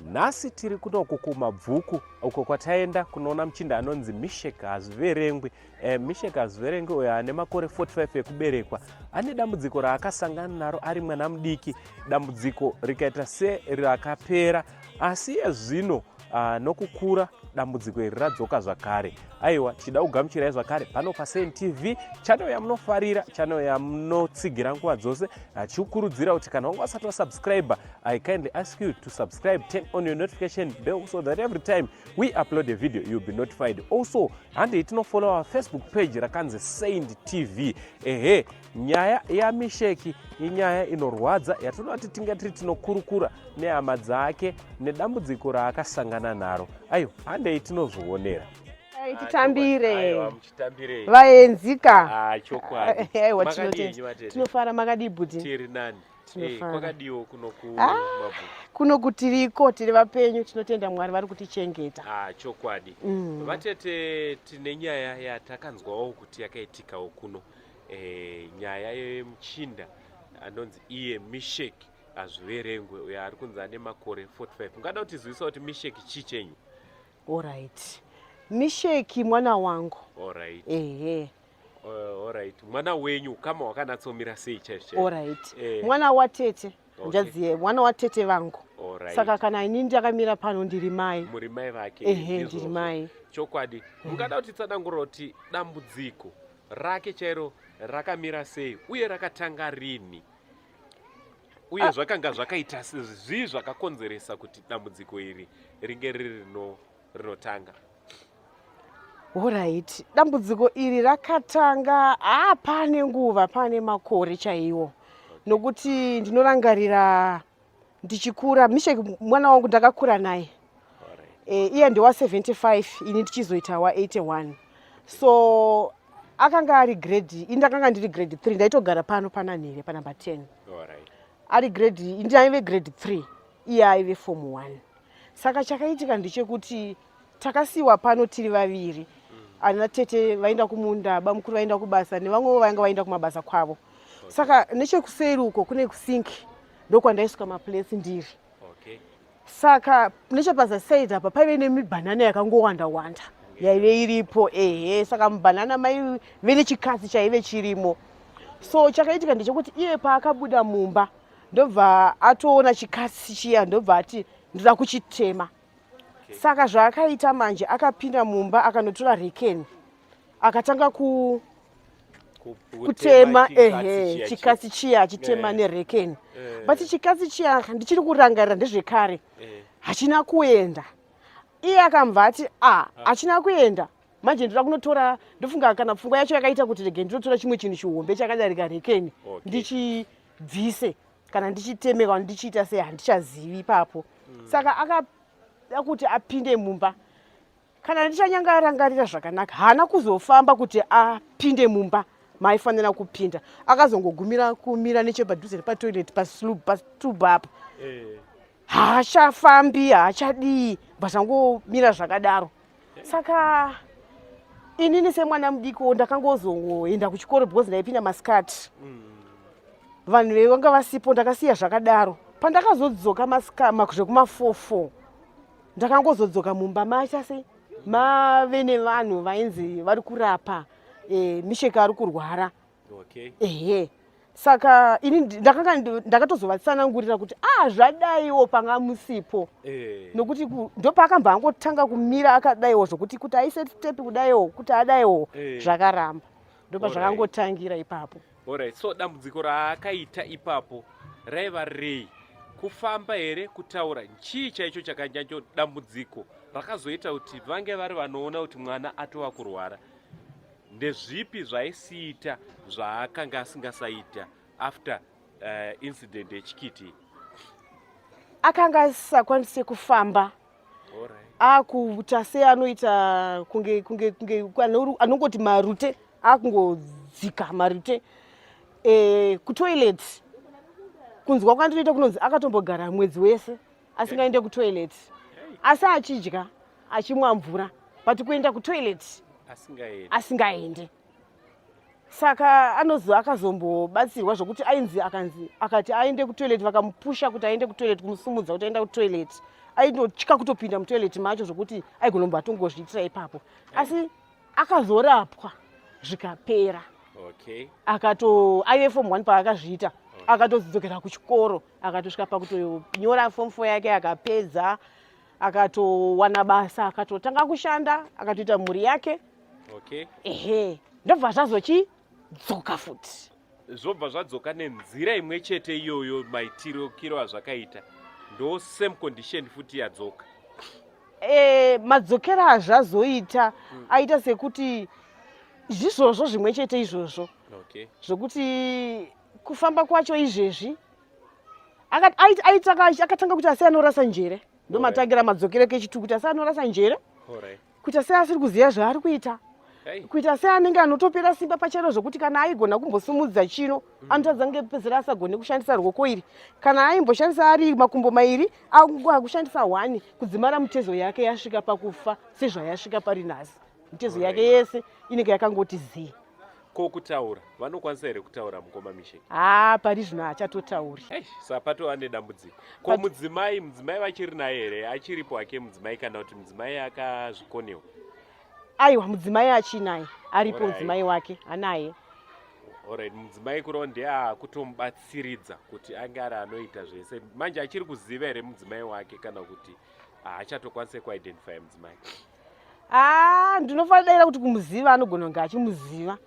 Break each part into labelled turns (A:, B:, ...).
A: Nhasi tiri kunoku kuMabvuku uko kwataenda kunoona muchinda anonzi Mishek Hazviverengwi. Mishek Hazviverengwi uyo ane makore 45 ekuberekwa ane dambudziko raakasangana naro ari mwana mudiki, dambudziko rikaita serakapera asi iye zvino nokukura dambudziko iri radzoka zvakare. Aiwa, tichida kugamuchirai zvakare pano paSaint TV, channel yamunofarira, channel yamunotsigira nguva dzose. Tichikukurudzira kuti kana wanga wasati wasubscribe, I kindly ask you to subscribe, turn on your notification bell so that every time we upload a video you'll be notified. Also, handei tinofollow our Facebook page rakanzi Saint TV. Ehe, nyaya yaMisheki inyaya inorwadza yatinoda kuti tinge tiri tinokurukura nehama dzake nedambudziko raakasangana naro. Aiwa, handei tinozvionera.
B: Titambire.
A: Aiwa, muchitambirei.
B: Vaenzika.
A: Ah, chokwadi.
B: Aiwa.
A: Makadii
B: Tinotenda.
A: vatete?
B: Tinofara, makadii bhuti?
A: Tiri nani.
B: Tinofara.
A: Kwakadiwo kuno ku
B: Ah.
A: Mabvuku?
B: Kuno kutiriko, tiri vapenyu, tinotenda Mwari vari kutichengeta.
A: Ah, chokwadi. Vatete, tine nyaya yatakanzwawo kuti yakaitikawo kuno, nyaya yemuchinda anonzi iye Mishek Hazviverengwe, uyo ari kunzi ane makore 45. Ungada kutizivisa kuti Mishek chii chenyu?
B: Alright, Misheki mwana wangu. Ehe.
A: Alright, mwana wenyu, ukama hwakanatsomira sei chaizvo chaizvo?
B: Alright. Mwana watete. Njadziye mwana watete vangu. Saka kana inini ndakamira pano, ndiri mai.
A: Muri mai vake?
B: Ehe.
A: Ndizvozvo.
B: Ndiri mai.
A: Chokwadi. Mungada kutitsanangurira kuti dambudziko rake chairo rakamira sei uye rakatanga rini, uye zvakanga zvakaita sei, zvii zvakakonzeresa kuti dambudziko iri ringe riri rinotanga?
B: Alright, dambudziko iri rakatanga pane nguva, pane makore chaiwo, nokuti ndinorangarira ndichikura, Mishek mwana wangu, ndakakura naye. Iye ndewa 75, ini ndichizoita wa81. So akanga ari grade, ini ndakanga ndiri grade 3. Ndaitogara pano pananhere panumber 10. Ari grade, ini ndaive grade 3, iye aive form 1. Saka chakaitika ndechekuti takasiyiwa pano tiri vaviri. Ana tete vaenda kumunda, bamukuru vaenda kubasa, nevamwewo vainga vaenda kumabasa kwavo. Saka nechekuseri uko kune kusinki, ndokwandaisuka maplates ndiri. Saka nechepazaside apa paive nemibhanana yakangowanda wanda yaive iripo. Ehe, saka mubhanana maive nechikatsi chaive chirimo. So chakaitika ndechekuti iye paakabuda mumba, ndobva atoona chikatsi chiya, ndobva ati, "Ndoda kuchitema." Saka zvaakaita manje, akapinda mumba, akanotora rekeni, akatanga kutema, ehe, chikatsi chiya, achitema nerekeni. But chikatsi chiya, ndichiri kurangarira, ndezvekare, hachina kuenda. Iye akambva ati, "A, hachina kuenda, manje ndoda kunotora." Ndofunga kana pfungwa yacho yakaita kuti, "Rege ndinotora chimwe chinhu chihombe chakadarika rekeni, ndichibvise kana ndichiteme kana ndichiita sei," handichazivi ipapo. Saka akada kuti apinde mumba. Kana ndichanyangarangarira zvakanaka, haana kuzofamba kuti apinde mumba maaifanira kupinda. Akazongogumira kumira nechepadhuze nepatoilet, patub apa. Haachafambi, haachadii, bva zvangomira zvakadaro. Saka inini semwana mudikiwo ndakangozongoenda kuchikoro because ndaipinda masikati. Vanhu vanga vasipo, ndakasiya zvakadaro. Pandakazodzoka zvekuma44, ndakangozodzoka mumba macha sei, mave nevanhu vainzi vari kurapa Misheka ari kurwara. Ehe, saka ini ndakanga ndakatozovatsanangurira kuti, "A, zvadaiwo, panga musipo." Nokuti ndopaakambva angotanga kumira akadaiwo, zvokuti kuti aise step kudaiwo, kuti adaiwo, zvakaramba. Ndopa zvakangotangira ipapo.
A: Alright. So dambudziko raakaita ipapo raiva rei? Kufamba here, kutaura, chii chaicho chakanyanyo dambudziko rakazoita kuti vange vari vanoona kuti mwana atova kurwara? Ndezvipi zvaisiita zvaakanga asingasaita after incident yechikiti?
B: Akanga asisakwanise kufamba. Akuita seanoita kunge anongoti marute, akungodzika marute. Kutoilet, kunzwa kwandinoita, kunonzi akatombogara mwedzi wese asingaende kutoilet, asi achidya, achimwa mvura, but kuenda kutoilet
A: asingaendi.
B: Asingaendi. Saka anozi akazombobatsirwa zvokuti ainzi akanzi akati aende kutoilet, vakamupusha kuti aende kutoilet, kumusumudza kuti aenda kutoilet. Aitotya kutopinda mutoilet macho zvokuti aigonomba atongozviitira ipapo. Asi akazorapwa zvikapera.
A: Okay.
B: Akato aive form 1 paakazviita. Okay. Akatozodzokera kuchikoro, akatosvika pakutonyora form 4 yake akapedza, akatowana basa, akatotanga kushanda, akatoita mhuri yake.
A: Okay.
B: Ehe, ndobva zvazochidzoka futi.
A: Zvobva zvadzoka nenzira imwe chete iyoyo, maitirokiro azvakaita ndo same condition futi yadzoka.
B: Madzokero azvazoita aita sekuti zvizvozvo zvimwe chete izvozvo.
A: Okay.
B: Zvokuti kufamba kwacho izvezvi akatanga kuti asi anorasa njere, ndo matangira madzokero kechitu, kuti asi anorasa njere, kuita sei asiri kuziva zvaari kuita, kuita sei anenge anotopera simba pachero, zvokuti kana aigona kumbosumudza chino anotadza ngepedzera asagone kushandisa ruoko iri. Kana aimboshandisa ari makumbo mairi, akushandisa one, kudzimara mitezo yake yasvika pakufa sezvayasvika pari nhasi. Mitezo yake yese inenge yakangoti zii.
A: Ko kutaura, vanokwanisa here kutaura, mukoma Misheki?
B: Haa, pari zvino haachatotauri.
A: Saka patova nedambudziko. Ko mudzimai vachiri naye here? Achiripo hake mudzimai, kana kuti mudzimai akazvikonewa?
B: Aiwa, mudzimai achinaye, aripo. Mudzimai wake anaye.
A: Alright, mudzimai kureva ndiye akutomubatsiridza kuti ange ari anoita zvese manje. Achiri kuziva here mudzimai wake, kana kuti haachatokwanise kuidentify mudzimai?
B: Haa, ndinofanira kuti kumuziva anogona kunge achimuziva.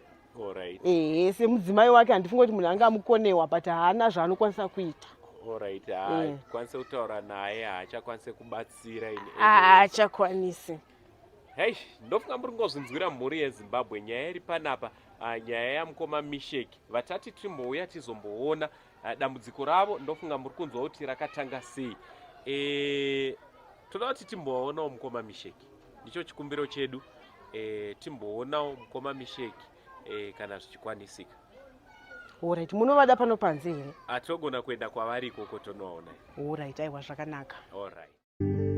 B: Ehe, semudzimai wake handifunga kuti munhu anga amukonewa, but haana zvaanokwanisa kuita.
A: Alright, haakwanise kutaura naye, haachakwanise kubatsira in any way.
B: Haachakwanisi.
A: Hei, ndofunga muri ngozvinzwira, mhuri yeZimbabwe, nyaya iri panapa, nyaya yamukoma Misheki vatati timbouya tizomboona dambudziko ravo. Ndofunga muri kunzwa kuti rakatanga sei. Toda kuti timboonawo mukoma Misheki, ndicho chikumbiro chedu. Timboonawo mukoma Misheki kana zvichikwanisika.
B: Alright, munovada pano panze here?
A: Atogona kuenda kwavari ikoko tonovaona.
B: Alright, aiwa, zvakanaka.
A: Alright.